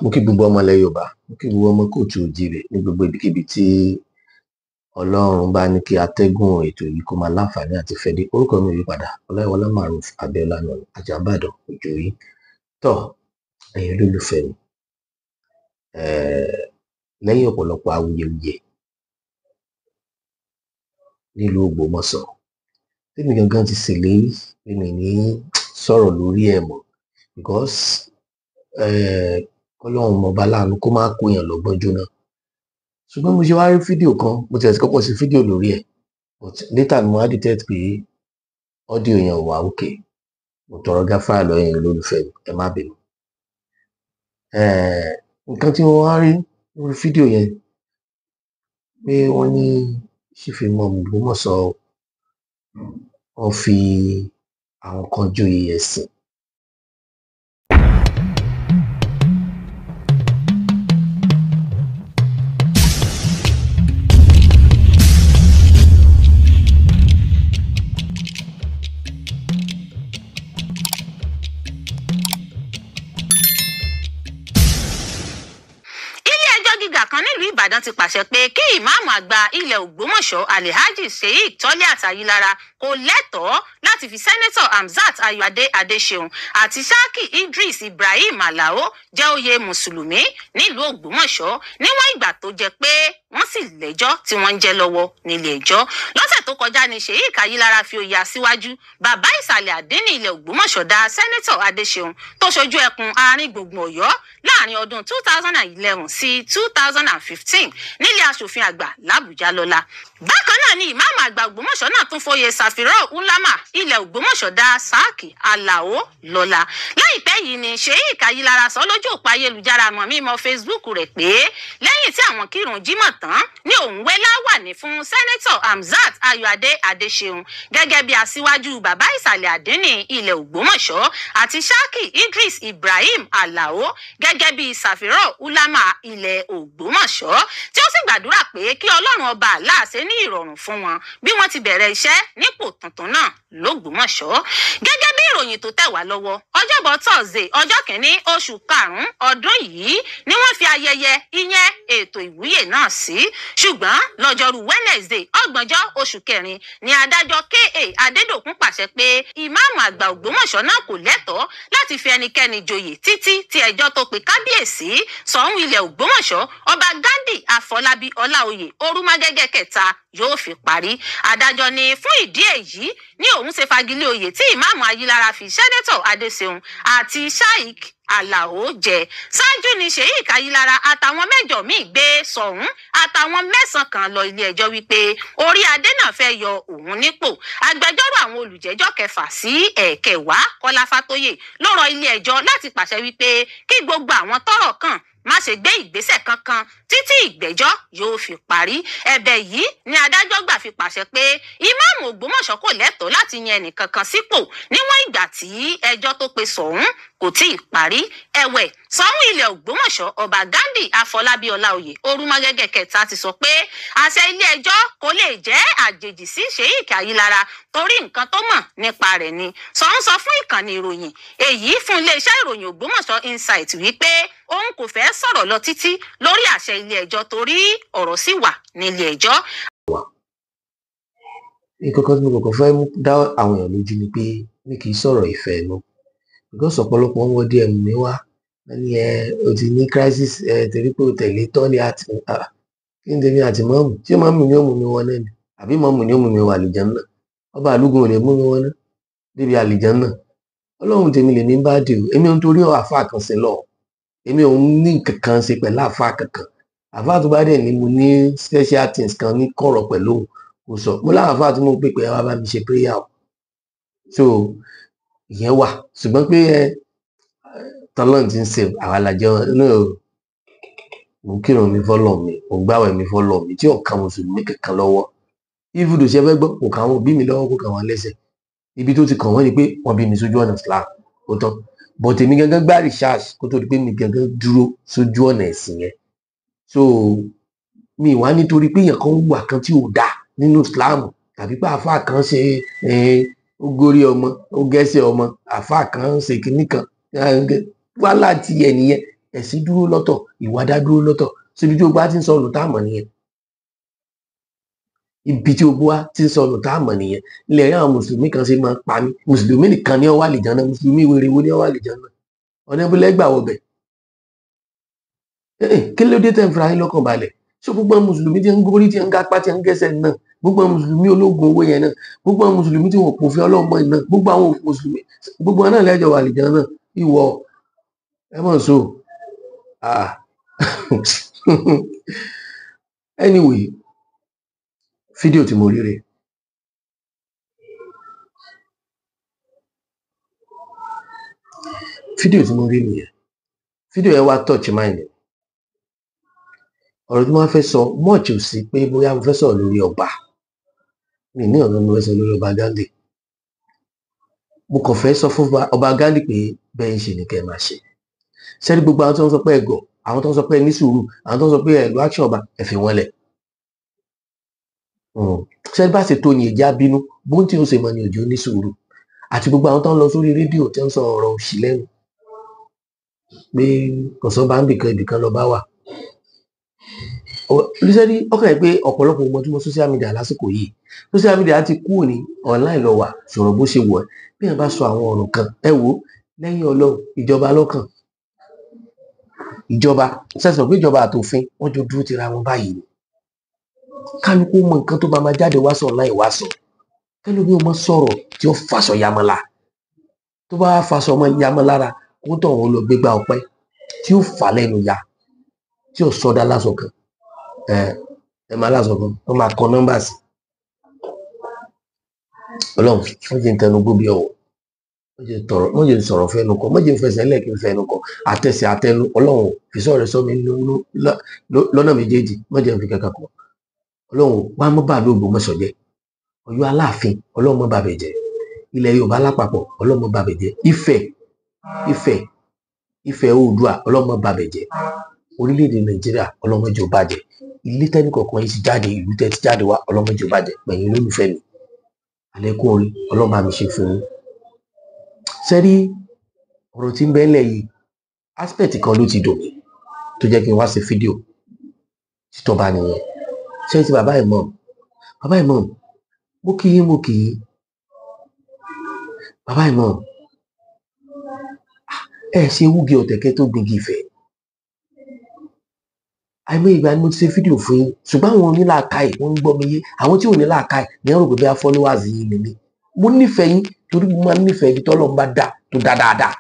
Mo kí gbogbo ọmọ ilẹ̀ Yorùbá, mo kí gbogbo ọmọ kóòtù òjíire ní gbogbo ibikíbi tí Ọlọ́run bá ní kí atẹ́gùn ètò yìí kó máa láǹfààní àti fẹ́ dé. Orúkọ mi ò yí padà, Ọláyíwọlá Maruf Abíọ́lá náà ni, Àjàbàdàn Òjòyí. Tọ́, ẹ̀yin olólùfẹ́ mi, lẹ́yìn ọ̀pọ̀lọpọ̀ awuyewuye nílùú Ògbómọ̀ṣọ́, tèmi gangan ti ṣèlérí pé mi ní sọ̀rọ̀ lórí ẹ̀ mọ́ because k'Ọlọ́run ọba láàánú kó má kó èèyàn lọ́gbọ́n jóná. Ṣùgbọ́n mo ṣe wá rí fídíò kan, mo tiẹ̀ ti kọ́kọ́ ṣe fídíò lórí ẹ̀, but later ni mo wá detect pé audio yẹn ò wá okay. Mo tọrọ gáfárà lọ́wọ́ ẹ̀yin olólùfẹ́ mi, ẹ má bínú. Nǹkan tí mo wá rí lórí fídíò yẹn pé wọ́n ní Chief Imam Ògbómọ̀ṣọ́ wọ́n fi àwọn kan joyè ẹ̀sìn. Ilé-ẹjọ́ gíga kan nílùú Ìbàdàn ti pàṣẹ pé kí ìmáàmù àgbà ilẹ̀ Ògbómọ̀ṣọ́ Alhaji Sheikh Toliat Ayilara kò lẹ́tọ̀ọ́ láti fi Sẹ́nẹ́tọ̀ Hamzat Ayọ̀adé Adéṣeun àti Saki Idris Ibrahim Alao jẹ́ oyè mùsùlùmí nílùú Ògbómọ̀ṣọ́ níwọ̀n ìgbà tó jẹ́ pé wọ́n sì lẹ́jọ́ tí wọ́n ń jẹ́ lọ́wọ́ nílé ẹjọ́. Lọ́sẹ̀ tó kọjá ni Sheikh Ayilara fi oyè aṣíwájú bàbá ìsàlẹ̀ àdínní ilẹ̀ Ògbómọ̀ṣọ́ dá Sẹ́nẹ́tọ̀ Adéṣeun tó ṣojú ẹkùn àárín gbùngbùn Ọ̀yọ́ láàrin ọdún 2011 sí 2015 nílé aṣòfin àgbà làbújá lọ́la. Bákan náà ni ìmáàmù àgbà Ògbómọ̀ṣọ́ náà tún foyè Sàfírọ̀ Ulama ilẹ̀ Ògbómọ̀ṣọ́ dá Saki Alao lọ́la. Láìpẹ́ yìí ni Sheikh Ayilara sọ lójú òpó ayélujára mọ̀ mímọ́ Facebook rẹ̀ pé lẹ́yìn tí àwọn kírun jímọ̀ tán ní òun wé láwàní fún Sẹ́nẹ́tọ̀ Hamzat Ayọ̀adé Adéṣeun gẹ́gẹ́ bí aṣíwájú bàbá ìsàlẹ̀ àdínní ilẹ̀ Ògbómọ̀ṣọ́ àti Saki Idris Ibrahim Alao gẹ́gẹ́ bí Sàfírọ̀ Ulama ilẹ̀ Ògbómọ̀ṣọ́, tí ó sì gbàdúrà pé kí Ọlọ́run ọba Allah ṣe ní ìrọ̀rùn fún wọn bí wọ́n ti bẹ̀rẹ̀ iṣẹ́ nípò tuntun náà lÓgbómọ̀ṣọ́. Gẹ́gẹ́ bí ìròyìn tó tẹ̀ wá lọ́wọ́, ọjọ́bọ̀ Thursday ọjọ́ kìíní oṣù karùn-ún ọdún yìí ni wọ́n fi ayẹyẹ ìyẹn ètò ìwúyè náà sí. Ṣùgbọ́n lọ́jọ́rú Wednesday ọgbọ̀njọ́ oṣù kẹrin ni adájọ́ K.A. Adédòkun pàṣẹ pé ìmáàmù àgbà Ògbómọ̀ṣọ́ náà kò lẹ́tọ̀ọ́ láti fi ẹnikẹ́ni joyè títí tí ẹjọ́ tó pe kábíyèsí Ṣọ̀ún ilẹ̀ Ògbómọ̀ṣọ́ ọba Ghandi Àfọlábí Ọláoyè Orúmágẹ́gẹ́ kẹta yóò fi parí. Adájọ́ ní fún ìdí èyí ní òun ṣe fagilé oyè tí ìmáàmù Ayilara fi Sẹ́nẹ́tọ̀ Adéṣeun àti Sheikh Alao jẹ. Ṣáájú ni Sheikh Ayilara àtàwọn mẹ́jọ míì gbé Ṣọ̀ún àtàwọn mẹ́sàn-án kan lọ ilé ẹjọ́ wípé orí adé náà fẹ́ yọ òun nípò. Agbẹjọ́rò àwọn olùjẹ́jọ́ kẹfà sí ẹ̀kẹwàá Kọ́lá Fátóyè ló rọ ilé ẹjọ́ láti pàṣẹ wípé kí gbogbo àwọn tọ́rọ̀ kàn má ṣe gbé ìgbésẹ̀ kankan títí ìgbẹ́jọ́ yóò fi parí. Ẹ̀bẹ̀ yìí ni adájọ́ gbà fi pàṣẹ pé ìmáàmù Ògbómọ̀ṣọ́ kò lẹ́tọ̀ọ́ láti yan ẹnìkankan sípò níwọ̀n ìgbà tí ẹjọ́ tó pe Ṣọ̀ún kò tí ì parí. Ẹ̀wẹ̀, Ṣọ̀ún ilẹ̀ Ògbómọ̀ṣọ́ ọba Ghandi Àfọlábí Ọláoyè Orúmágẹ́gẹ́ kẹta ti sọ pé àṣẹ ilé ẹjọ́ kò lè jẹ́ àjèjì sí Sheikh Ayilara torí nǹkan tó mọ̀ nípa rẹ̀ ni. Ṣọ̀ún sọ fún ìkànnì ìròyìn èyí fún iléeṣẹ́ ìròyìn Ògbómọ̀ṣọ́ Insight wípé òun kò fẹ́ sọ̀rọ̀ lọ títí lórí àṣẹ ilé ẹjọ́ torí ọ̀rọ̀ sì wà nílé ẹjọ́. Nǹkan kan tí mo kọ́kọ́ fẹ́ dá àwọn èèyàn lójú ni pé mi kì í sọ̀rọ̀ ìfẹ́ inú because ọ̀pọ̀lọpọ̀ ń wọ DM mi wá, wọ́n ní ẹ o ti ní crisis ẹ torí pé o tẹ̀lé Toliat. Kí ni tèmi àti mọ́mù? Ṣé mọ́mù ni ó mú mi wọná ni? Àbí mọ́mù ni ó mú mi wọ àlùjánnà? Ọba àlúgun ò lè mú mi wọná débi àlùjánnà. Ọlọ́run tèmi lèmi ń bá dè o. Èmi ò ń torí àáfàá kan sí lọ. Èmi ò ń ní nǹkan kan ṣe pẹ̀lú àáfàá kankan. Àáfàá tó bá dẹ̀ ní mo ní special things kan ní kọ̀rọ̀ pẹ̀lú òun kò sọ. Mo láwọn àáfàá tí mo ń pè pé ẹ wá bá mi ṣe prayer o. So ìyẹn wà. Ṣùgbọ́n pé ẹ tọ́lọ́run ti ń ṣe àwa la jẹ́ no, mo kírun mi fọ́lọ̀ mi, mo gbàwẹ̀ mi fọ́lọ̀ mi tí ò kan mùsùlùmí kankan lọ́wọ́. Even though ṣe fẹ́ gbọ́, kò kàn àwọn òbí mi lọ́wọ́, kò kàn wọ́n lẹ́sẹ̀. Ibi tó ti kàn wọ́n ni pé wọ́n bí mi sójú ọ̀nà Islam, ó tán. But èmi gangan gbá research kó tó di pé mi gangan dúró sójú ọ̀nà ẹ̀sìn yẹn. So mi wá nítorí pé èèyàn kan hùwà kan tí ò dáa nínú Islam tàbí pé àáfàá kan ṣe ó gorí ọmọ, ó gẹ́sẹ̀ ọmọ, àáfàá kan ṣe kinní kan, wàhálà ti ẹ̀ nìyẹn. Ẹ̀sìn dúró lọ́tọ̀, ìwà dá dúró lọ́tọ̀. Síbi tí ogun á ti ń sọnù tá a mọ̀ nìyẹn. Ibi tí ogun á ti ń sọnù tá a mọ̀ nìyẹn. Ilẹ̀ rí àwọn mùsùlùmí kan ṣe máa ń pa mí. Mùsùlùmí nìkan ni ó wà lìjàn náà. Mùsùlùmí wèrè wo ni ó wà lìjàn náà? Ọ̀nà ìbílẹ̀ gbà wọbẹ̀. Kí ló dé tẹ̀ ń fira yín lọ́kàn balẹ̀? Ṣé gbogbo àwọn mùsùlùmí tí ń gorí, tí ń gapá, tí ń gẹ́sẹ̀ náà, gbogbo àwọn mùsùlùmí ológun owó yẹn náà, gbogbo àwọn mùsùlùmí tí wọn kò fi ọlọ́mọ yìí náà, gbogbo àwọn mùsùlùmí, gbogbo wọn náà lẹ́jọ́ wà lìjàn náà? Ìwọ ẹ mọ̀ so. Anyway, fídíò tí mo rí rèé. Fídíò tí mo rí nìyẹn. Fídíò yẹn wá touch mind mi. Ọ̀rọ̀ tí wọ́n fẹ́ sọ much ò sí pé bóyá mo fẹ́ sọ̀rọ̀ lórí ọba. Mi ní ọ̀rọ̀ mo fẹ́ sọ lórí ọba Ghandi. Mo kàn fẹ́ sọ fún ọba Ghandi pé bẹ́ẹ̀ ń ṣe ni kẹ́ ẹ máa ṣe. Ṣé ní gbogbo àwọn tó ń sọ pé ẹ gọ̀, àwọn tó ń sọ pé ẹ ní sùúrù, àwọn tó ń sọ pé ẹ lo action ọba, ẹ fi wọ́n lẹ̀. Ṣé bá ṣe tó ni ìjà bínú, bó tí ó ṣe mọ ni òjò ní sùúrù. Àti gbogbo àwọn tó ń lọ sórí rédíò tí ń sọ ọ̀rọ̀ òṣì lẹ́nu pé kò sọ bá ń bìkan ibìkan lọ bá wà. Olùsẹ́rí ọkàn yìí pé ọ̀pọ̀lọpọ̀ ọmọ tí mo social media lásìkò yìí, social media ti kúrò ní online lọ wà, sọ̀rọ̀ bó ṣe wọ̀ ẹ́. Bí èèyàn bá sọ àwọn ọ̀rọ̀ kan, ẹ wò ó, lẹ́yìn Ọlọ́run, ìjọba lọ́kàn. Ìjọba sẹ́sọ̀ pé ìjọba àtòfin wọ́n jọ dúró tira wọn báyìí ni. Kálukú mọ nǹkan tó bá máa jáde wá sọ online wá sọ. Kẹ́lómi ò mọ sọ̀rọ̀ tí ó faṣọ yamọ́lá. Tó bá faṣọ ọmọ yamọ́ lára, kó tọ̀ wọ́n lọ gbégbá ọpẹ́ tí ó fà lẹ́nu ya, tí ó sọdá lásọ kan. Ẹ máa lásọ kan, wọ́n máa kọ nọ́mbà sí. Ọlọ́run, wọ́n jẹ́ ń tẹnu gbó bí ọ̀wọ̀. Wọ́n jẹ́ ń sọ̀rọ̀ fẹ́nu kọ, wọ́n jẹ́ ń fẹsẹ̀ lẹ̀ kí n fẹnu kọ. Àtẹsẹ̀ àtẹnu, Ọlọ́run fi sọ̀rọ̀ sọ mi lọ́nà méjèèjì, wọ́n jẹ́ ń fi kankan kọ. Ọlọ́run wá mọ́ bàálù Ògbómọ̀ṣọ́ jẹ́. Ọ̀yọ́ Aláàfin, Ọlọ́run mọ́ bàbẹ̀ jẹ́. Ilẹ̀ Yorùbá lápapọ̀, Ọlọ́run mọ́ bàbẹ̀ jẹ́. Ifẹ̀, Ifẹ̀, Ifẹ̀ Oòduà, Ọlọ́run mọ́ bàbẹ̀ jẹ́. Orílẹ̀-èdè Nàìjíríà, Ọlọ́run má jẹ́ ó bàjẹ́. Ilé tẹ́nì kọ̀ọ̀kan yìí ti jáde, ìlú tẹ́ ti jáde wá, Ọlọ́run má jẹ́ ó bàjẹ́. Pẹ̀yìn olólùfẹ́ mi, àlékún orí, Ọlọ́run bá mi ṣe fún yín. Ṣé rí ọ̀rọ̀ tí ń bẹ ńlẹ̀ yìí, aspect kan ló ti dùn mí tó jẹ́ kí n wá ṣe fídíò títọ́ba nìyẹn. Ṣé ti bàbá Imam? Bàbá Imam, mo kí yín, mo kí yín. Bàbá Imam, ẹ ṣe wúgi ọ̀tẹ̀kẹ́ tó gbingi ìfẹ́. Àìmọye ìgbà ni mo ti ṣe fídíò fún yín, ṣùgbọ́n àwọn onílàákàyè wọ́n ń gbọ́ mi yé. Àwọn tí ò ní làákàyè ní ẹ̀rọ pé bóyá followers yín ni mí. Mo nífẹ̀ẹ́ yín torí mo máa ń nífẹ̀ẹ́ ibi tọ́lọ́run bá dá tó dá dáadáa.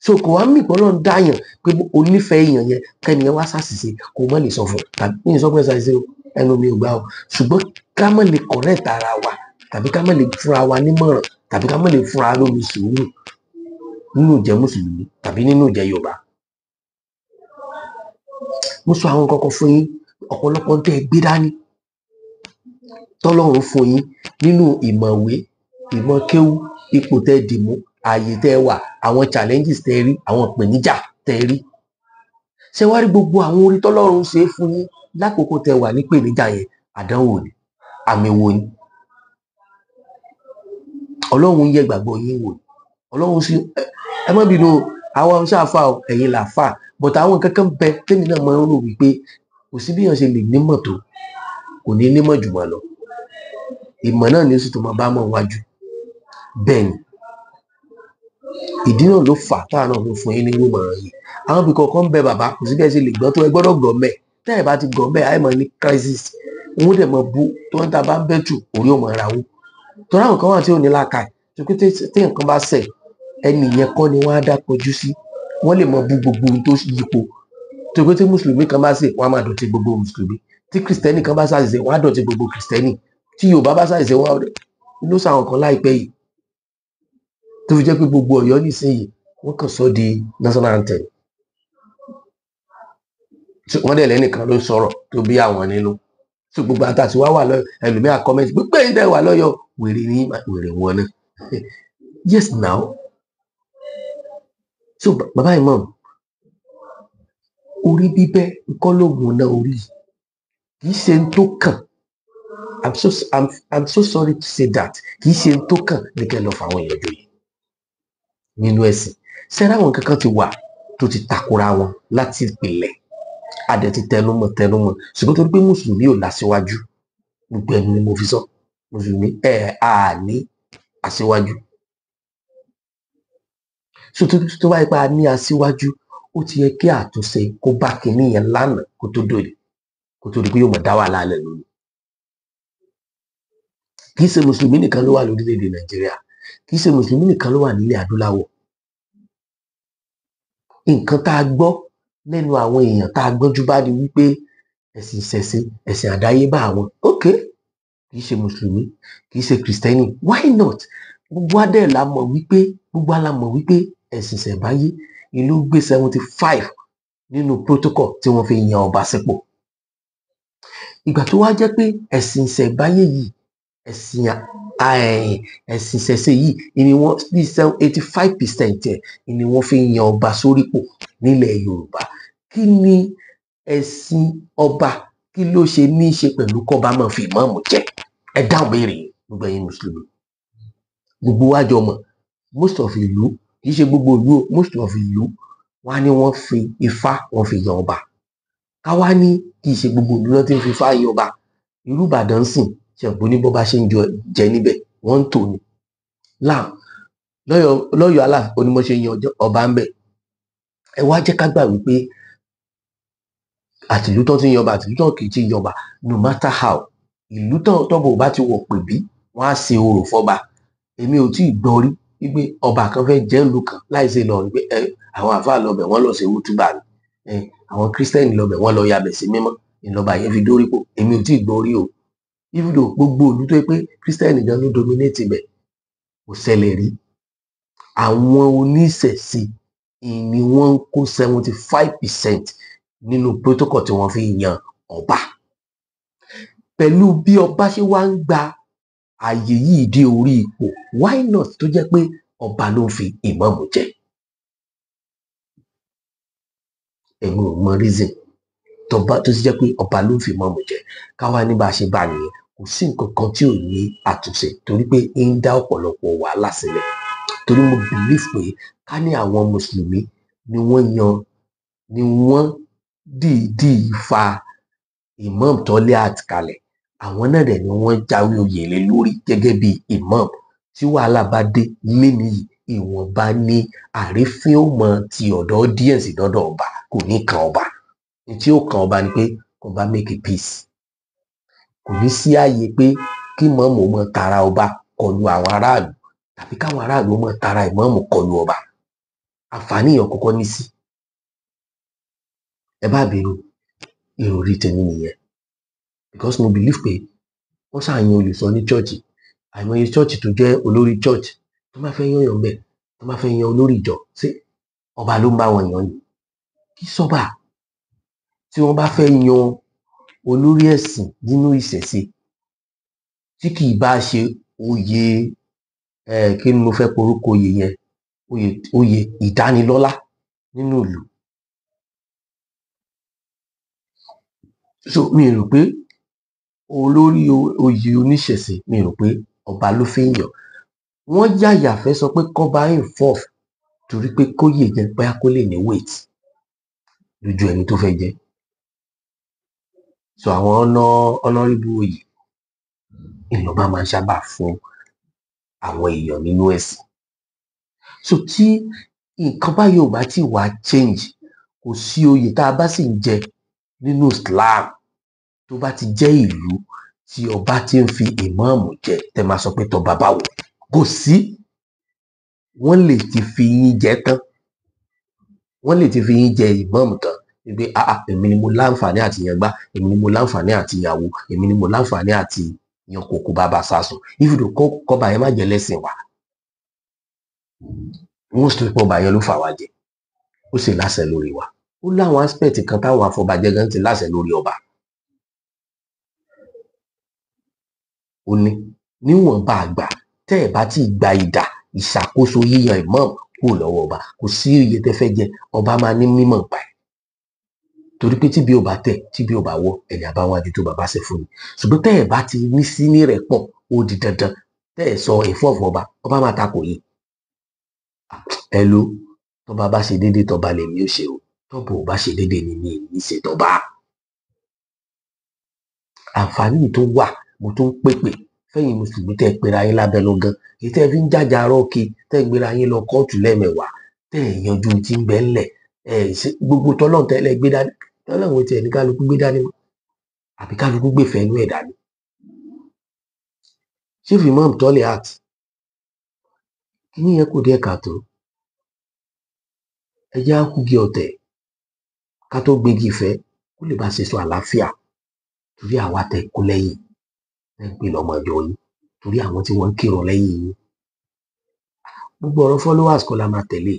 So kò wá mí ìpọ́nlọ́run dáyàn pé o nífẹ̀ẹ́ èèyàn yẹn kẹ́ni yẹn wá ṣàṣìṣe kò má lè sọ fún un. Tàbí mi ò sọ pé ṣàṣìṣe o, ẹnu mi ò gbà o. Ṣùgbọ́n ká má lè correct ara wa, tàbí ká má lè fúnra wa nímọ̀ràn, tàbí ká má lè fúnra lómi sùúrù nínú ìjẹ́ Mùsùlùmí tàbí nínú ìjẹ́ Yorùbá. Mo sọ àwọn nǹkan kan fún yín, ọ̀pọ̀lọpọ̀ ń tẹ́ ẹ gbé dání tọ́lọ́run fún yín nínú ìmọ̀wé, ìmọ̀ kéwú, ipò tẹ́ ẹ dì mú, ààyè tẹ́ ẹ wà, àwọn challenges tẹ́ ẹ rí, àwọn ìpèníjà tẹ́ ẹ rí. Ṣé wá rí gbogbo àwọn orí tọ́lọ́run ṣe é fún yín lákòókò tẹ́ ẹ wà ní ìpèníjà yẹn? Àdánwò ni, àmì wo ni? Ọlọ́run ń yẹ ìgbàgbọ́ yín wò. Ọlọ́run sì, ẹ má bínú o, àwa ò ṣàfà o, ẹ̀yin là fà. But àwọn nǹkan kan bẹ tèmi náà máa ń rò wípé kò sí bí èèyàn ṣe lè nímọ̀ tó, kò ní nímọ̀ jù mọ́ lọ. Ìmọ̀ náà ni ó sì tó máa bá mọ̀ wájú. Bẹ́ẹ̀ ni. Ìdí náà ló fà táwa náà fi fún yín ní irú ìmọ̀ràn yìí. Àwọn ibì kọ̀ọ̀kan ń bẹ bàbá, kò sí bí ẹ ṣe lè gbọ́ tó, ẹ gbọ́dọ̀ gbọ́ mẹ́. Tẹ́ ẹ bá ti gbọ́ mẹ́, àì máa ní crisis. Wọ́n dẹ̀ máa bú, tó ń ta bá ń bẹ́ tù, orí ò máa ra wó. Torí àwọn kan wà tí ò ní làákàyè. Torí pé tí nǹkan bá ṣẹ̀, ẹni yẹn kọ́ ni wọ́n á dá kojú sí. Wọ́n lè máa bú gbogbo ohun tó yípo. Torí pé tí Mùsùlùmí kan bá ṣẹ̀, wọ́n á máa dọ̀tí gbogbo Mùsùlùmí. Tí Kìrìsìtẹ́nì kan bá ṣàṣìṣe, wọ́n á dọ̀tí gbogbo Kìrìsìtẹ́nì. Tí Yorùbá bá ṣàṣìṣe, wọ́n á ló sàwọn kan láìpẹ́ yìí. Tó fi jẹ́ pé gbogbo Ọ̀yọ́ nísìnyí, wọ́n kàn sọ di national anthem. Wọ́n dẹ̀ lẹ́nìkan ló sọ̀rọ̀ tó bí àwọn nínú. So gbogbo àtàtì wá wà lọ́yọ̀, ẹlòmíà comment gbogbo ẹ̀yin tẹ́ wà lọ́yọ̀, wèrè ní wèrè wọn náà. Yes now. So bàbá Imam, orí bíbẹ́ kọ́ lóògùn náà orí. Kì í ṣe ń tó kàn. I'm so sorry to say that. Kì í ṣe ń tó kàn ní kẹ́ lọ fà àwọn èèyàn joyè nínú ẹ̀sìn. Ṣé àwọn nǹkan kan ti wà tó ti takora wọn láti ìpìlẹ̀. A dẹ̀ ti tẹnumọ́ tẹnumọ́, ṣùgbọ́n torí pé mùsùlùmí ò lásíwájú, gbogbo ẹnu ni mo fi sọ, mùsùlùmí ẹ à ní aṣíwájú. So tó bá yẹ pé a ní aṣíwájú, ó ti yẹ kí àtúnṣe kó bá kinní yẹn lánàá kó tó dòde, kó tó di pé yóò mọ̀ dá wàhálà lẹ̀ lónìí. Kì í ṣe mùsùlùmí nìkan ló wà lórílẹ̀‐èdè Nàìjíríà, kì í ṣe mùsùlùmí nìkan ló wà nílẹ̀ adúláwọ̀. Nǹkan tá a gbọ́ lẹ́nu àwọn èèyàn tá a gbọ́njú bá ni wípé ẹ̀sìn ìṣẹ̀ṣe, ẹ̀sìn àdáyébá àwọn. Ok, kì í ṣe mùsùlùmí, kì í ṣe kìrìsìtẹ́nì, why not? Gbogbo wa dẹ̀ la mọ̀ wípé, gbogbo wa la mọ̀ wípé ẹ̀sìn ìṣẹ̀ǹbáyé ìlú gbé 75 nínú protocol tí wọ́n fi yan ọba sípò. Ìgbà tó wá jẹ́ pé ẹ̀sìn ìṣẹ̀ǹbáyé yìí, ẹ̀sìn ìṣẹ̀ṣe yìí ni wọ́n bí 85% ẹ̀ ni wọ́n fi yan ọba sórípò nílẹ̀ Yorùbá. Kí ni ẹ̀sìn ọba, kí ló ṣe ní í ṣe pẹ̀lú kọ́ba máa fi ìmáàmù jẹ? Ẹ dáhùn béèrè yìí, gbogbo ẹ̀yin mùsùlùmí. Gbogbo wa jọ mọ̀, most of ìlú, kì í ṣe gbogbo ìlú o, most of ìlú wọ́n á ní wọ́n fi ifá wọ́n fi yan ọba. Ká wá ní kì í ṣe gbogbo ìlú náà tí ń fi ifá yan ọba. Irú Ìbàdàn sìn, ṣẹ̀gbọ́n ní bó bá ṣe ń jẹ níbẹ̀, wọ́n ń tò ní. Now, lọ́yọ̀ọ́ Aláàfin onímọ̀ ṣe yan ọba ń bẹ̀. Ẹ wá jẹ́ ká gbà wípé àtìlú tó ti ń yọba, àtìlú tó kì í ti ń yọba, no matter how, ìlú tọ́bọ̀ ò bá ti wọ̀ pè bí, wọ́n á ṣe orò fọ́ba. Èmi ò tí ì gbọ́ rí wípé ọba kan fẹ́ jẹ́ ìlú kan láì ṣe Ìlọrin pé àwọn àfáà lọ bẹ̀ wọ́n lọ ṣe wútúbà ni, àwọn kírísítẹ́nì lọ bẹ̀ wọ́n lọ yabẹ̀ sí mímọ́, ìlọba yẹn fi dórípò. Èmi ò tí ì gbọ́ rí o. Even though gbogbo ìlú tó yẹ pé kírísítẹ́nì gan ló dominate ibẹ̀, kò ṣẹlẹ̀ rí. Àwọn oníṣẹ̀ṣe ni wọ́n ń kó 75% nínú protocol tí wọ́n fi yan ọba. Pẹ̀lú bí ọba ṣe wá ń gba ààyè yìí dé orí ipò, why not tó jẹ́ pé ọba ló ń fi ìmáàmù jẹ? Èmi ò mọ reason tọba tó ti jẹ́ pé ọba ló ń fi ìmáàmù jẹ. Káwá ní bá a ṣe bá a nìyẹn, kò sí nǹkan kan tí ò ní àtúnṣe, torí pé ń dá ọ̀pọ̀lọpọ̀ wàhálà sílẹ̀. Torí mo believe pé ká ní àwọn mùsùlùmí ni wọ́n yan, ni wọ́n dìídì fa Imam Toliat kalẹ̀, àwọn náà dẹ̀ ni wọ́n jáwé oyè lé lórí gẹ́gẹ́ bí imam. Tí wàhálà bá dé lénìí yìí, ìwọ̀nba ní àrífín ó mọ ti ọ̀dọ̀ díẹ̀ sí dọ́dọ̀ ọba, kò ní kan ọba. Ní tí ó kan ọba ni pé kọba make a peace. Kò ní sí ààyè pé kí ìmáàmù ó mọ tara ọba kọlu àwọn aráàlú, tàbí káwọn aráàlú ó mọ tara ìmáàmù kọlu ọba. Àǹfààní yẹn kọ́kọ́ ní sí. Ẹ bá bínú, ìròrí tèmi nìyẹn. Because mo believe pé wọ́n ṣàyàn olùsọ ní church. Àìmọye church tó jẹ́ olórí church tó bá fẹ́ yàn yàn bẹ́ẹ̀, tó bá fẹ́ yan olórí ìjọ, ṣé ọba ló ń bá wọn yàn ni? Kì í sọ́ba. Tí wọ́n bá fẹ́ yan olórí ẹ̀sìn nínú ìṣẹ̀ṣe, tí kì í bá ṣe oyè, kí ni mo fẹ́ porúkọ oyè yẹn? Oyè ìdánilọ́lá nínú ìlú. So mi rò pé olórí oyè oníṣẹ̀ṣe, mi rò pé ọba ló fi ń yàn. Wọ́n yàyà fẹ́ sọ pé kọ́ba involve torí pé kóyè jẹ́ bóyá kó lè ní weight lójú ẹni tó fẹ́ jẹ́. So àwọn honourable oyè ìlọba máa ń sábà fún àwọn èèyàn nínú ẹ̀sìn. So tí nǹkan báyìí ò bá tí wá change, kò sí oyè tá a bá sì ń jẹ nínú Islam tó bá ti jẹ́ ìlú tí ọba ti ń fi ìmáàmù jẹ, tẹ máa sọ pé tọba báwo? Kò sí. Wọ́n lè ti fi yín jẹ tán. Wọ́n lè ti fi yín jẹ ìmáàmù tán. Wípé èmi ni mo láǹfààní àti yan gbá, èmi ni mo láǹfààní àti ìyàwó, èmi ni mo láǹfààní àti yan kòkó bàbá sásùn. Even though kọ́ba yẹn má jẹ lẹ́sìn wa. Wọ́n sọ pé ọba yẹn ló fà wá jẹ. Ó sì láṣẹ lórí wa. Ó láwọn aspect kan táwọn afọbajẹ gan ti láṣẹ lórí ọba. Ó ní níwọ̀nba àgbà tẹ́ ẹ̀ bá ti gba ìdà ìṣàkóso yíyan imam kúrò lọ́wọ́ ọba, kò sí iye tẹ́ fẹ́ jẹ, ọba máa ní mímọ̀ pa ẹ̀. Torí pé tí bí ò bá tẹ̀, tí bí ò bá wọ́, ẹni àbáwájú tó bàbá ṣe fún ni. Ṣùgbọ́n tẹ́ ẹ̀ bá ti ní sí ní rẹ̀ pọ̀, ó di dandan tẹ́ ẹ̀ sọ ìfọ̀fọ̀ ọba, ọba máa takò yín. Hello, Tọ́ba bá ṣe déédéé, tọ́ba lèmi ó ṣe o. Tọ́ba ò bá ṣe déédéé ni mi ì ní ṣe tọ́ba. Àǹfààní tó wà, mo tún ń pèpè fẹ́yìn mùsùlùmí tẹ́ ẹ pera yín lábẹ́nú gan, èyí tẹ́ ẹ fi ń jàjà rọ́ọ̀kì, tẹ́ ẹ gbéra yín lọ kóòtù lẹ́ẹ̀mẹwàá, tẹ́ ẹ yanjú tí ń bẹ ńlẹ̀, ẹ ṣe gbogbo tọ́lọ́run tẹ́lẹ̀ gbé dání, tọ́lọ́run tiẹ̀ ní kálukú gbé dání mọ́, àbí kálukú gbé fẹ́ inú ẹ̀ dání. Chief Imam Toliat, kíní yẹn kù díẹ̀ káàtó. Ẹ jẹ́ á kúgi ọ̀tẹ̀ ká tó gbégi ìfẹ́ kó lè bá ṣe sọ àlàáfíà, torí àwa tẹ́ kó lẹ́yìn tẹ́ ń pè lọ́mọ ìjọ yín, torí àwọn tí wọ́n ń kírun lẹ́yìn yín. Gbogbo ọ̀rọ̀ followers kọ́ la máa tẹ̀lé.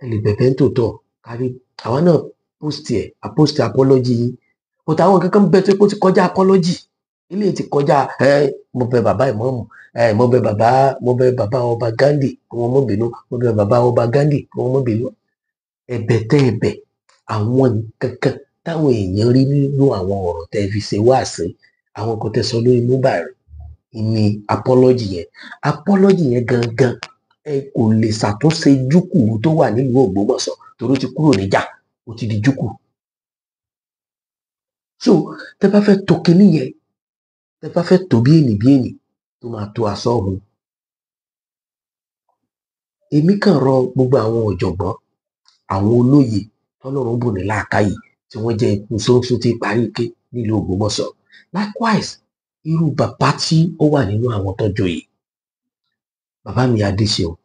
Ẹ lè bẹ̀bẹ̀ ń tòótọ́ kárí àwa náà post ẹ̀, a post apology yín, but àwọn nǹkan kan bẹ tó ti kọjá apology. Eléyìí ti kọjá ẹ mo bẹ̀ bàbá ìmáàmù, ẹ mo bẹ̀ bàbá, mo bẹ̀ bàbá ọba Ghandi kí wọ́n má bínú, mo bẹ̀ bàbá ọba Ghandi kí wọ́n má bínú. Ẹ̀bẹ̀ tẹ́ ẹ bẹ̀, àwọn nǹkan kan táwọn èèyàn rí nínú àwọn ọ̀rọ̀ tẹ́ ẹ fi ṣe wáàsí, àwọn nǹkan tẹ́ sọ lórí mobile ni apology yẹn. Apology yẹn gangan ẹ kò lè ṣàtúnṣe júkù tó wà nílùú Ògbómọ̀ṣọ́, torí ó ti kúrò níjà, ó ti di júkù. So tẹ́ bá fẹ́ tó kinní yẹn, tẹ́ bá fẹ́ tó bí ènì bí ènì tó máa tó aṣọ ọ̀hún. Èmi kàn rọ gbogbo àwọn ọ̀jọ̀gbọ́n, àwọn olóye tọ́lọ́run bùn ní làákàyè tí wọ́n jẹ́ ikú ṣóńṣó tí parí ike nílùú Ògbómọ̀ṣọ́. Likewise, irú bàbá tí ó wà nínú àwọn tó joyè, bàbá mi Adéṣeun,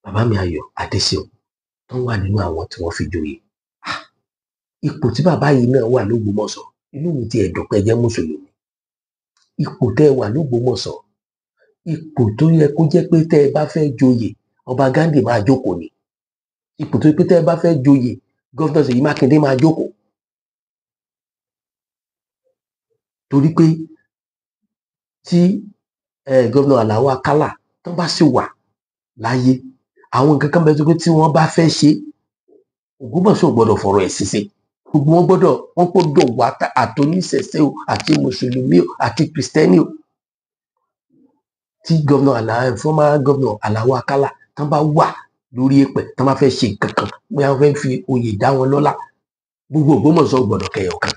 bàbá mi Ayọ̀ Adéṣeun, tó wà nínú àwọn tí wọ́n fi joyè. Ipò tí bàbá yìí náà wà l'Ógbómọ̀ṣọ́, inú mi ti ẹ̀dùn pé ẹ jẹ́ mùsùlùmí. Ipò tẹ́ ẹ wà l'Ógbómọ̀ṣọ́, ipò tó yẹ kó jẹ́ pé tẹ́ ẹ bá fẹ́ joyè, ọba Ghandi máa jókòó ni. Ipò tó yẹ pé tẹ́ ẹ bá fẹ́ joyè, gọ́fìnà Ṣèyí Mákindé máa jókòó. Torí pé tí gọ́fìnà Àlàó Akálà tó bá sì wà láyé, àwọn nǹkan kan bẹ tó pé tí wọ́n bá fẹ́ ṣe, Ògbómọ̀ṣọ́ ò gbọ́dọ̀ fọ̀rọ̀ ẹ̀ ṣiṣẹ́. Gbogbo wọn gbọ́dọ̀, wọ́n gbọ́dọ̀ wá àtòníṣẹ̀ṣe o, àti mùsùlùmí o, àti kìrìsìtẹ́nì o. Tí gọ́fìnà Àlàó, former gọ́fìnà Àlàó Akálà tán bá wà lórí èpẹ̀, tán bá fẹ́ ṣe nǹkan kan, bóyá wọ́n fẹ́ fi oyè dá wọn lọ́lá, gbogbo Ògbómọ̀ṣọ́ ò gbọ́dọ̀ kẹyọ̀ kan.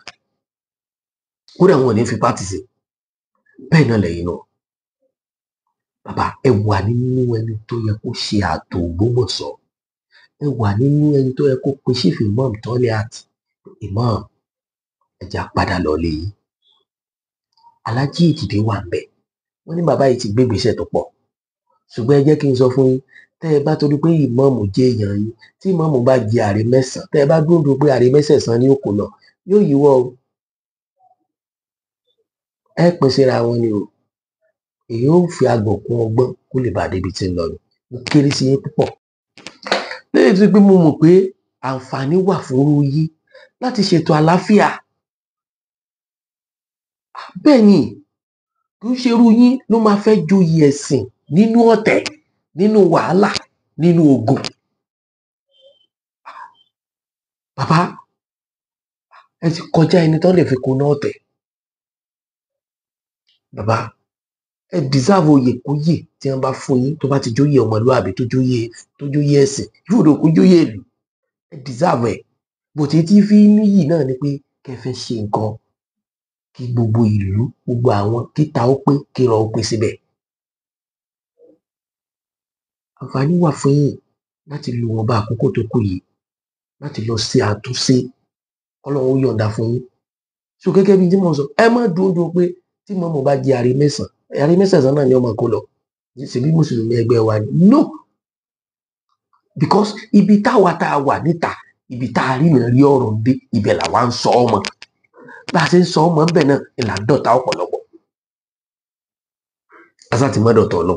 Kódà wọn ò ní fi pátì sí. Bẹ́ẹ̀ náà lẹ́yìn náà. Bàbá, ẹ wà nínú ẹni tó yẹ kó ṣe ààtò Ògbómọ̀ṣọ́. Ẹ wà nínú ẹni tó yẹ kó pe Chief Imam Toliat. Imam, ẹ jẹ́ á padà lọ ilé yín. Alhaji Èjìdé wà ńbẹ̀. Wọ́n ní bàbá yìí ti gbé ìgbésẹ̀ tó pọ̀. Ṣùgbọ́n ẹ jẹ́ kí n sọ fún yín, tẹ́ ẹ bá torí pé ìmáàmù jẹ́ èèyàn yín, tí ìmáàmù bá jẹ àrè mẹ́sàn-án, tẹ́ ẹ bá dúró pé àrè mẹ́sẹ̀sán ni ó kó lọ, yóò yíwọ́ o. Ẹ pín síra wọn ni o. Èyí ó fi agbọ̀n kún ọgbọ́n kó lè bá débi tí ń lọ ni. Mo kéré sí yín púpọ̀. Lẹ́yìn tó pé mo mọ̀ pé àǹfààní wà fún irú yín láti ṣètò àlàáfíà. Bẹ́ẹ̀ ni, kì í ṣe irú yín ló máa fẹ́ joyè ẹ̀sìn nínú ọ̀tẹ̀, nínú wàhálà, nínú ogun. Bàbá, ẹ ti kọjá ẹni tó lè fi kuná ọ̀tẹ̀. Bàbá, ẹ deserve oyè kóyè tí wọ́n bá fún yín, tó bá ti jóyè ọmọlúàbí, tó jóyè ẹ̀sìn, yóò kó jóyè ìlú. Ẹ deserve ẹ̀. Bó ti ti fi níyì náà ni pé kẹ́ fẹ́ ṣe nǹkan kí gbogbo ìlú, gbogbo àwọn kíta ó pé, kírọ̀ ó pé síbẹ̀. Àǹfààní wà fún yín láti lo ìwọ̀nba àkókò tó kù yìí láti lọ ṣe àtúnṣe, Ọlọ́run ó yọ̀ǹda fún yín. So gẹ́gẹ́ bí tí mò ń sọ, ẹ má dúró pé tí mọ̀mọ́ bá jẹ àrè mẹ́sàn-án, àrè mẹ́sàn-án náà ni ọmọ kó lọ. Ṣèbí mùsùlùmí ẹgbẹ́ wa ni. No! Because ibi táwa tá a wà níta, ibi tá a rí náà rí ọ̀rọ̀ dé, ibẹ̀ làwa ń sọ ọmọ. Bá a ṣe ń sọ ọmọ ńbẹ̀ náà, ìlà ń dọ̀tá ọ̀pọ̀lọpọ̀. Asá ti mọ́ dọ̀tọ̀ lọ.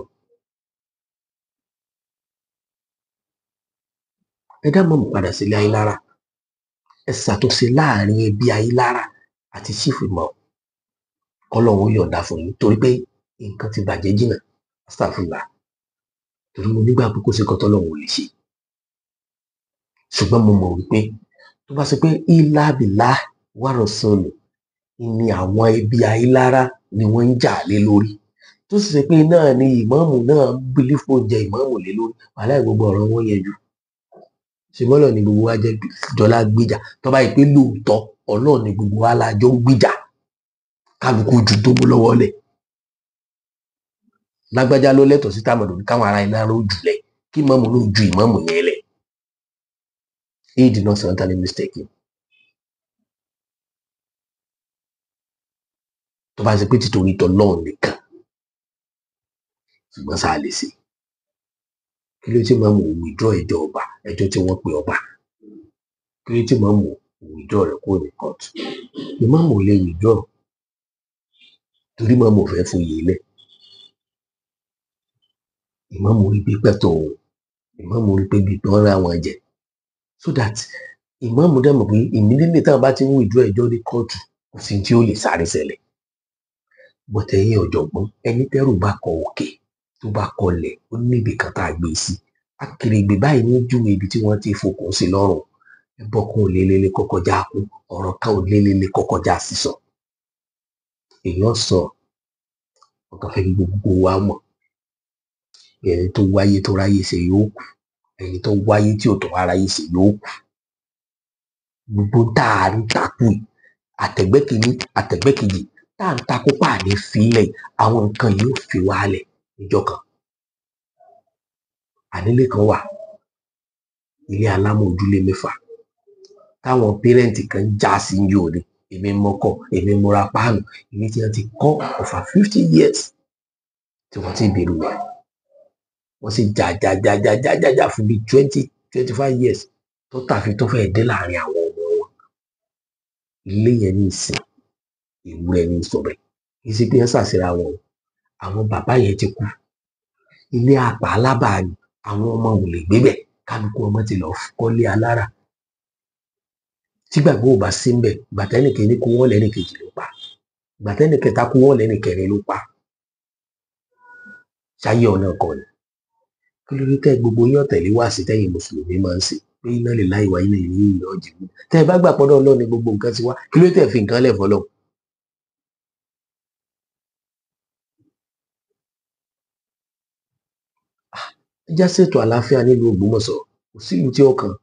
Ẹ dá mọ̀mọ́ padà sílé Ayílára. Ẹ ṣàtúnṣe láàrin ẹbí Ayílára àti Chief Imam. Kọ́lọ́run ó yọ̀ǹda fún yín torí pé nǹkan ti bàjẹ́ jìnnà. Astaghfirullah. Torí mo nígbàgbọ́ kò sí nǹkan tọ́lọ́run ò lè ṣe. Ṣùgbọ́n mo mọ̀ wípé tó bá ṣe pé ilá bìlá wà rọ̀sọ̀lù ni àwọn ẹbí Ayílára ni wọ́n ń jà lé lórí. Tó Tó sì ṣe pé náà ni ìmáàmù náà bílífò jẹ ìmáàmù lé lórí, wàhálà gbogbo ọ̀rọ̀ wọn yẹn jù. Ṣùgbọ́n ni gbogbo wa jẹ́ jọlá gbìjà. Tó bá yẹ pé lóòótọ́ Ọlọ́run ni gbogbo wa la jọ ń gbìjà, kálukú ju tó mú lọ́wọ́ lẹ̀. Lágbájá ló lẹ́tọ̀ọ́ sí tàmọ̀dò káwọn ará iná ló jù lẹ̀, kí ìmáàmù ló ju ìmáàmù yẹn lẹ̀. He did not certainly mistake him. Tó bá ṣe pé títorí tọlọ́run nìkan, ṣùgbọ́n sáà lè ṣe. Kí ló tí ìmáàmù ò withdraw ẹjọ́ ọba, ẹjọ́ tí wọ́n pe ọba? Kí ló tí ìmáàmù ò withdraw rẹ̀ kúrò ní court? Ìmáàmù ò lè withdraw torí ìmáàmù ò fẹ́ foyè lẹ̀. Ìmáàmù rí pé pẹ̀tọ́ òun, ìmáàmù rí pé bíi pé wọ́n rá wọn jẹ. So that ìmáàmù dẹ̀ mọ̀ pé immediately táwọn bá ti ń withdraw ẹjọ́ ní kóòtù, kò sí tí ó lè sáré ṣẹlẹ̀. But ẹ̀yin ọ̀jọ̀gbọ́n, ẹni tẹ́rù bá kọ òkè tó bá kọlẹ̀, ó níbi kan tá a gbé sí. Akèrègbè báyìí ní júwe ibi tí wọ́n ti fokùn sí lọ́rùn. Ẹbọ kan ò lélele kọ́kọ́já kú, ọ̀rọ̀ kan ò lélele kọ́kọ́já sísọ. Èèyàn sọ, ọkàn fẹ́ kí gbogbo wa mọ̀. Ẹni tó wáyé tó ráyè ṣe yóò kú. Ẹni tó wáyé tí ò tó wá ráyè ṣe yóò kú. Gbogbo tá a ń takú yìí, àtẹ̀gbẹ́ kìíní, àtẹ̀gbẹ́ kejì, tá à ń takú pàdé fílẹ̀, àwọn nǹkan yóò fi wálẹ̀ níjọ́ kan. Ànílé kan wà, ilé alámọ̀ ojúlé mẹ́fà, táwọn pẹ́rẹ́ǹtì kan já sí ní òde. Èmi mọ́kọ̀, èmi múra páànù, ilé tí wọ́n ti kọ́ over 50 years tí wọ́n ti bèrè rẹ̀. Wọ́n sì jà jà jà jà jà jà jà fún bíi 20-25 years tó tàfi tó fẹ́ dé láàrin àwọn ọmọ wọn. Ilé yẹn ní ìsìn, ewúrẹ́ ní sọ̀bẹ̀. Kì í ṣe pé wọ́n ṣàṣìra wọn o. Àwọn bàbá yẹn ti kú. Ilé àpá alábàá ni àwọn ọmọ ò lè gbé bẹ̀. Kálukú ọmọ ti lọ kọ́lé alára. Tí gbàgbọ́ ò bá sí ń bẹ̀, gbàtẹ́nì kìíní kú wọ́n lẹ́nì kejì ló pa. Gbàtẹ́nì kẹta kú wọ́n lẹ́nì kẹrin ló pa. Ṣáyé ọ̀nà kan ni. Kí ló dé tẹ́ gbogbo yín ọ̀tẹ̀lé wá sí tẹ́yìn Mùsùlùmí máa ń ṣe? Pé iná lè láì wá iná ìlú ìlú ọ̀jẹ̀. Tẹ́ ẹ bá gbà pọ́dọ̀ Ọlọ́run ni gbogbo nǹkan ti wá. Kí ló dé tẹ́ fi nǹkan lẹ̀ fọlọ́run? Ẹ já ṣètò àlàáfíà nílùú Ògbómọ̀ṣọ́, kò sí ìlú tí ó kàn.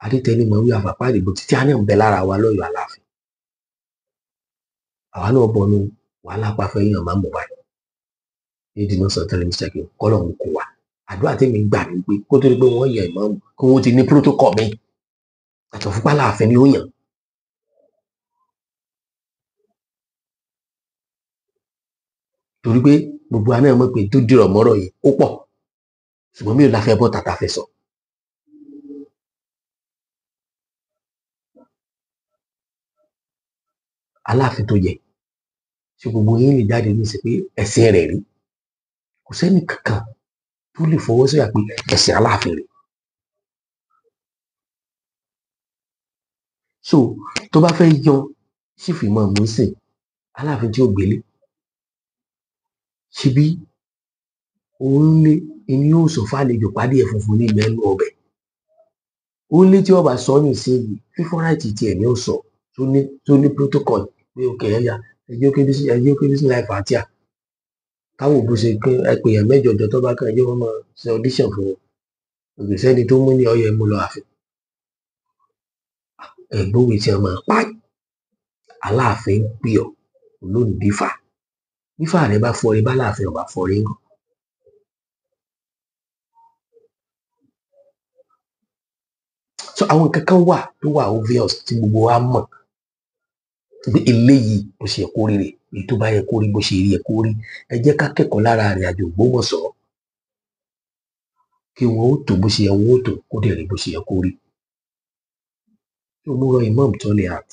Adétẹni mọ̀ wí àfàpá ìdìbò títí á náà ń bẹ lára wa lọ́yọ̀ọ́ Aláàfin. Àwa náà bọnu wàhálà pàfẹ́ yàn máa ń bọ̀ báyìí. Ní ìdí náà sọ tẹ́lẹ̀ Mr. King, kọ́lọ̀ ń kó wa. Àdúrà tèmi gbà ní pé kó tó di pé wọ́n yan ìmáàmù kí wọ́n ti ní protocol mi. Àtọ̀ fún Aláàfin ni ó yàn. Torí pé gbogbo wa náà mọ̀ pé tó dìrọ̀ mọ́rọ̀ yìí ó pọ̀. Ṣùgbọ́n mi ò láfẹ́ bọ́ tàtà fẹ́ sọ. Aláàfin tó yẹ, ṣé gbogbo yín lè jáde ní ìsìn pé ẹ̀sìn rẹ̀ rí? Kò sẹ́ni kankan tó lè fọwọ́ sọ̀yà pé ẹ̀sìn Aláàfin rẹ̀. So tó bá fẹ́ yan sífù ìmáàmù sìn, Aláàfin tí ó gbélé, ṣebí òun lé ẹni yóò sọ fàlejò pàdé ẹ̀ funfun ní mẹ́nu ọbẹ̀. Ó lé tí ọba sọ ní ìsinyìí, fífọ́nráìtì tiẹ̀ ni ó sọ tó ní protocol pé òkè ẹ̀yà ẹjọ́ kébí sí láì fàtíà. Táwọn òbí ṣe pé ẹ pè yàn mẹ́jọ jọ tó bá kàn ẹjọ́ wọn máa ṣe audition fún wọn. Òkè sẹ́ni tó mú ní ọyẹ mú lọ ààfin. Ẹ̀gbọ́n tí a máa pa Aláàfin ń pè ọ́ olóhùn dífà. Dífà rẹ bá fọre bá Aláàfin ọba fọre ńkọ́. So àwọn nǹkan kan wà tó wà obvious tí gbogbo wa mọ̀ pé eléyìí bó ṣe yẹ kó rí rè, èyí tó bá yẹ kó rí bó ṣe yẹ kó rí. Ẹ jẹ́ ká kẹ́kọ̀ọ́ lára ìrìn àjò Ògbómọ̀ṣọ́ kí wọ́n ó tò bó ṣe yẹ wọ́n ó tò kó dẹ̀ rí bó ṣe yẹ kó rí. Mo rọ Imam Toliat,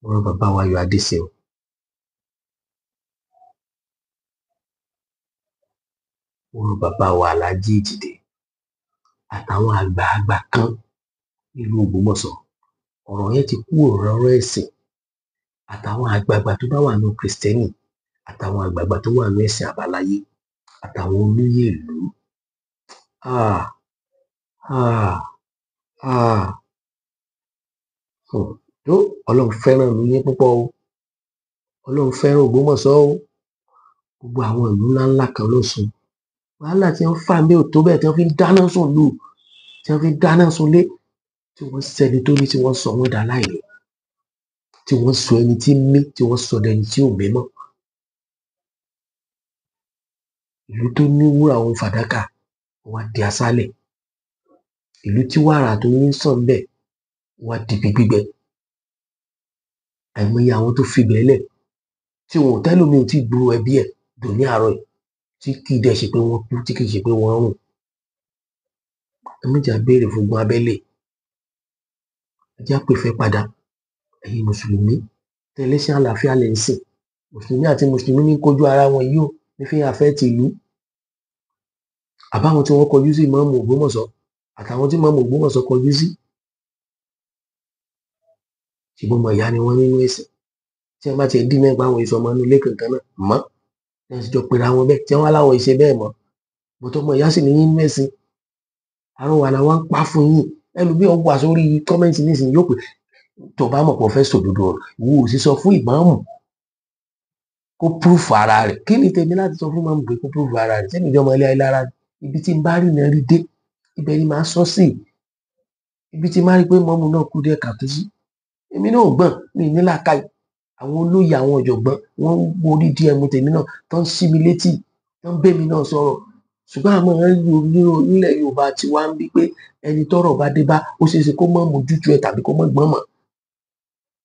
mo rọ bàbá wa Ayọ̀ Adéṣeun, mo rọ bàbá wa Alhaji Ìjìdé àtàwọn àgbààgbà kan nílùú Ògbómọ̀ṣọ́. Ọ̀rọ̀ yẹn ti kúrò lọ́rọ̀ ẹ̀sìn. Àtàwọn àgbààgbà tó bá wà nínú Kristẹni, àtàwọn àgbààgbà tó wà nínú ẹ̀sìn àbáláyé, àtàwọn olóyè ìlú. Tó Ọlọ́run fẹ́ràn ìlú yín púpọ̀ o. Ọlọ́run fẹ́ràn Ògbómọ̀ṣọ́ o. Gbogbo àwọn ìlú ńláńlá kan ló sun. Wàhálà tí wọ́n fà ń bẹ́ ò tó bẹ́ẹ̀, tí wọ́n fi ń dáná sun lù, tí wọ́n fi ń dáná sunlé, tí wọ́n sẹni tó ní, tí wọ́n sọ wọ́n dà láìní, tí wọ́n sọ ẹni tí ń mí, tí wọ́n sọ dẹni tí ò mí mọ́. Ìlú tó ní wúrà òun fàdákà wá di aṣálẹ̀. Ìlú tí wàrà tó ń sàn ńbẹ̀ wá dibi gbígbẹ. Àìmọye àwọn tó fibẹ̀ lẹ̀ tí wọn ò tẹ́lòmíì ò tíì gbúròó ẹbí ẹ̀ dòní àárọ̀ yìí, tí kì í dẹ̀ ṣe pé wọ́n kú, tí kì í ṣe pé wọ́n rùn. Ẹ má jẹ́ á béèrè fógun abẹ́lé. Ẹ jẹ́ á pèfẹ́ padà. Ẹ̀yin mùsùlùmí tẹlẹ́sìn àlàáfíà lẹ̀ ń sìn. Mùsùlùmí àti mùsùlùmí ní kojú ara wọn yìí ó ní fi ń affect ìlú. Àbáwọn tí wọ́n kọjú sí ìmáàmù Ògbómọ̀ṣọ́ àtàwọn tí ìmáàmù Ògbómọ̀ṣọ́ kọjú sí. Ṣùgbọ́n ọmọ ìyá ni wọ́n nínú ẹ̀sìn. Tí wọ́n bá tiẹ̀ dínà pé àwọn èso ọmọ inú ilé kankan náà mọ́, tí wọ́n sì jọ pera wọn bẹ́ẹ̀, tí wọ́n wá láwọn ìṣe bẹ́ẹ̀ mọ́. Bọ̀tọ̀ ọmọ ìyá sì ní nínú ẹ̀sìn. Àrọwà làwa ń pa fún yín. Ẹlòmíì ó wà sórí comment nísìnyí yóò pé tó bá mọ̀ pé o fẹ́ sòdodo ọ̀rọ̀, ìwọ ò sì sọ fún ìmáàmù kó proof ara rẹ̀. Kí ni tèmi láti sọ fún ìmáàmù pé kó proof ara rẹ̀? Ṣé mi jẹ́ ọmọ ilé ayélujára ni? Ibi tí n bá rí náà rí dé, ibẹ̀ ni màá sọ sí. Ibi tí n bá rí pé ìmáàmù náà kú díẹ̀ káàtó sí. Èmi náà ò gbọ́n, mi ì ní làákàyè. Àwọn olóyè, àwọn ọ̀jọ̀gbọ́n, wọ́n ń wo orí DM tèmi náà, tó ń ṣí mi létí, tó ń bẹ́ mi náà sọ̀rọ̀. Ṣùgbọ́n àmọ́ ń rí nílẹ̀ Yorùbá tí wá ń bí pé ẹni tọ́rọ̀ bá dé bá, ó ṣeé ṣe kó má mójútu ẹ̀ tàbí kó má gbọ́n mọ̀.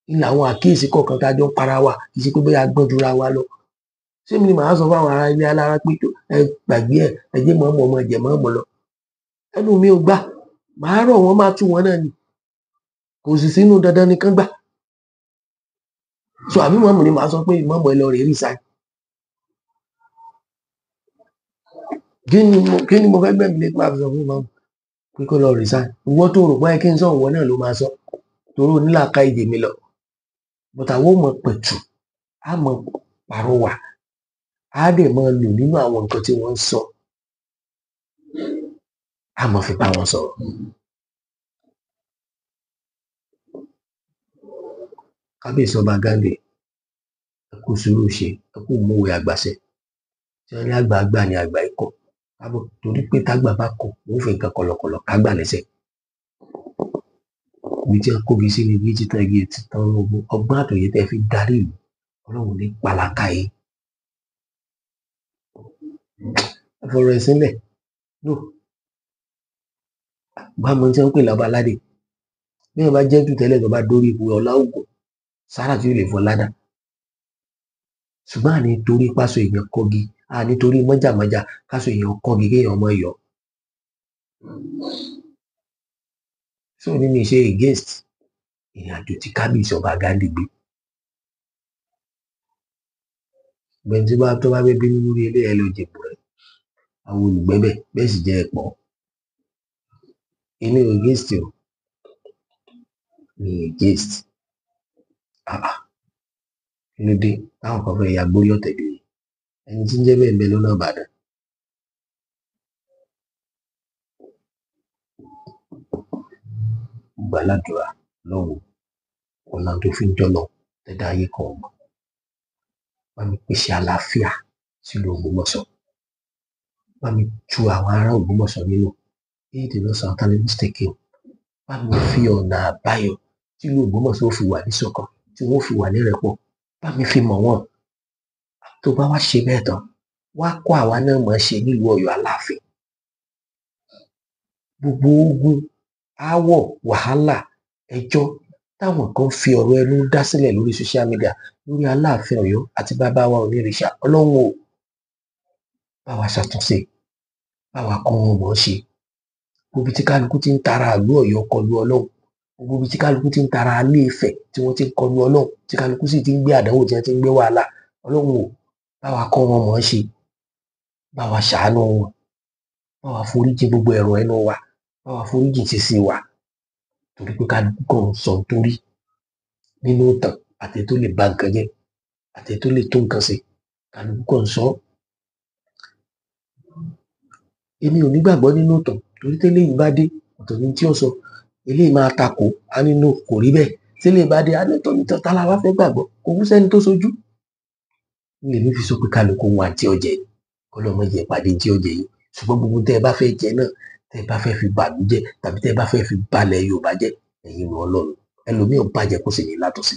Ní làwọn àkíyèsí kọ̀ọ̀kan tá a jọ ń para wa, kì í ṣe pé bóyá a gbọ́n jura wa lọ. Ṣé mi ni màá sọ fún àwọn ará ilé alára pé ẹ gbàgbé ẹ, ẹ jẹ́ mọ̀ọ́mọ̀ ọmọ ẹ̀jẹ̀ mọ̀ọ́mọ̀ lọ. Ẹnu mi ò gbà, màá rọ̀ wọ́n, máa tú wọn náà ni. Kò sì sínú dandan ni kán gbà. So àbí ìmáàmù ni màá sọ pé ìmáàmù ẹ lọ rèé resign. Kí ni mo fẹ́ gbẹ̀mí lé tí màá fi sọ fún ìmáàmù pé kó lọ resign? Ìwọ tó rò pé kí n sọ ìwọ náà ló máa sọ. Torí o ní làákàyè jèmi lọ. But àwa ó mọ pẹ̀tù, á mọ pàrọwà, á dẹ̀ máa lò nínú àwọn nǹkan tí wọ́n ń sọ. Á mọ fi bá wọn sọ̀rọ̀. Kábíyèsí Ọba Ghandi, ẹ kú sùúrù ṣe, ẹ kú ìmúwẹ àgbàṣẹ. Tí wọ́n ní àgbà àgbà ni àgbà ikọ̀. Kábọ̀ torí pé tágbà bá kọ̀, wọ́n fi nǹkan kọ̀lọ̀kọ̀lọ̀ kágbà lẹ́sẹ̀. Ibi tí wọ́n kógi sí ni igi títàn, igi títàn gbogbo. Ọgbọ́n àtòyè tẹ́ fi darí ìlú, Ọlọ́run ní pàlàkà yìí. Ẹ fọ̀rọ̀ ẹ̀ sílẹ̀. No. Báwo tí wọ́n ń pè lọ́ba aládé? Bí èèyàn bá jẹ́ jù tẹ́lẹ̀ tó bá dórí ipò ọlá ògùn, sára tí ó lè fọ ládàá. Ṣùgbọ́n àní torí pásọ èèyàn kọ́gi, àní torí mọ́jàmọ́jà kásọ èèyàn kọ́gi kéèyàn mọ́ yọ. So ní mi ṣe against ìrìn àjò tí Kábíyèsí Ọba Ghandi gbé. Gbẹ̀ni tí bá tó bá fẹ́ bínú lórí eléyìí ẹ lọ jèbù rẹ̀. Àwọn olùgbẹ́bẹ̀ bẹ́ẹ̀ sì jẹ́ ẹ̀pọ́. Èmi ò against o. Mi ò against. Ah ah. Kí ló dé? Táwọn kan fẹ́ ya gbórí ọ̀tẹ̀ dé. Ẹni tí ń jẹ́ bẹ́ẹ̀ ń bẹ lọ́nà Ìbàdàn. Mo gbà ládùúrà lọ́wọ́ ọ̀nà tó fi ń jọ́lọ̀ tẹ́dá ayé kan ò mọ̀. Bá mi pèsè àlàáfíà sílùú Ògbómọ̀ṣọ́. Bá mi tu àwọn ará Ògbómọ̀ṣọ́ nínú. Èdè náà sọ mistake. Bá mi fi ọ̀nà àbáyọ tí ìlú Ògbómọ̀ṣọ́ ó fi wà níṣọ̀kan, tí wọ́n ó fi wà nírẹ́pọ̀. Bá mi fi mọ̀ wọ́n. Tó bá wá ṣe bẹ́ẹ̀ tán, wá kọ́ àwa náà mọ̀ ṣe nílùú Ọ̀yọ́ Aláàfin. Gbogbo ogun, aáwọ̀, wàhálà, ẹjọ́ táwọn kan fi ọ̀rọ̀ ẹnu dá sílẹ̀ lórí social media lórí Aláàfin Ọ̀yọ́ àti bàbá wa Onírìṣà, Ọlọ́run o, bá wa ṣàtúnṣe, bá wa kọ́ wọn mọ̀ ọ́n ṣe. Gbogbo ibi tí kálukú ti ń tara ìlú Ọ̀yọ́ kọlu Ọlọ́run, gbogbo ibi tí kálukú ti ń tara Ilé Ifẹ̀ tí wọ́n ti ń kọlu Ọlọ́run, tí kálukú sì ti ń gbé àdánwò, tí wọ́n ti ń gbé wàhálà, Ọlọ́run o, bá wa kọ́ wọn mọ̀ ọ́n ṣe, bá wa ṣàánú wọn, bá wa foríjì gbogbo ẹ̀rọ ẹnu wa, bá wa foríjì ṣíṣe wa, torí pé kálukú kàn ń sọ torí nínú ìtàn àti tó lè ba nǹkan jẹ́ àti tó lè tó nǹkan ṣe, kálukú kàn ń sọ. Èmi ò nígbàgbọ́ nínú ìtàn torí tẹ́lẹ̀ yìí bá dé, ọ̀tọ̀ ni tí ó sọ, eléyìí máa takò, á ní no, kò rí bẹ́ẹ̀. Tẹ́lẹ̀ bá dé, á ní ọ̀tọ̀ ní tọ́, ta la wá fẹ́ gbàgbọ́? Kò kú sẹ́ni tó sojú. Lèmi fi sọ pé kálukú wọn àti ọjẹ kọlọmọ jẹ pàdé tí ọjẹ yìí. Ṣùgbọ́n gbogbo tẹ́ ẹ bá fẹ́ jẹ náà, tẹ́ ẹ bá fẹ́ fi bàlú jẹ́ tàbí tẹ́ ẹ bá fẹ́ fi balẹ̀ Yorùbá jẹ́, ẹ̀yin ìlú Ọlọ́run, ẹlòmíì ò bàjẹ́ kó sì ní látọ̀sí.